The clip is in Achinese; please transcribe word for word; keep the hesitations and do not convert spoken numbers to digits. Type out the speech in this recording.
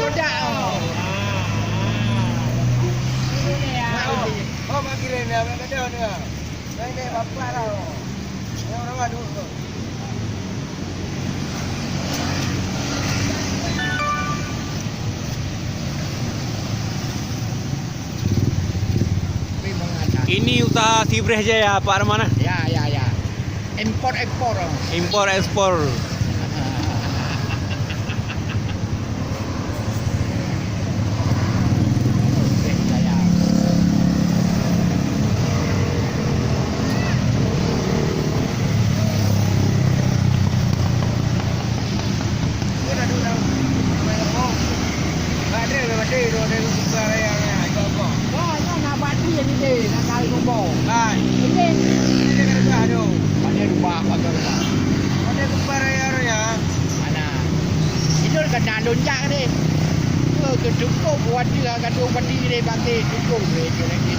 Dak. Oh, mak kirim dia, mak gadoh dia. Nang dek bapak dah. Yang orang adu. Ini usaha Sibreh Jaya, Pak Arman, eh? Ya, ya, ya. Impor ekspor. Impor ekspor. Wah, nyan na bak die ni deh, na kali kumpul. Hai. Ini. Ini kan dah tu. Pada rumah, pada rumah. Pada kumpul raya-raya. Mana? Itu kan dah lonjak deh. Ke, ke cukup buat dia, kan tu peti deh, bangkit. Cukup deh, dia lagi.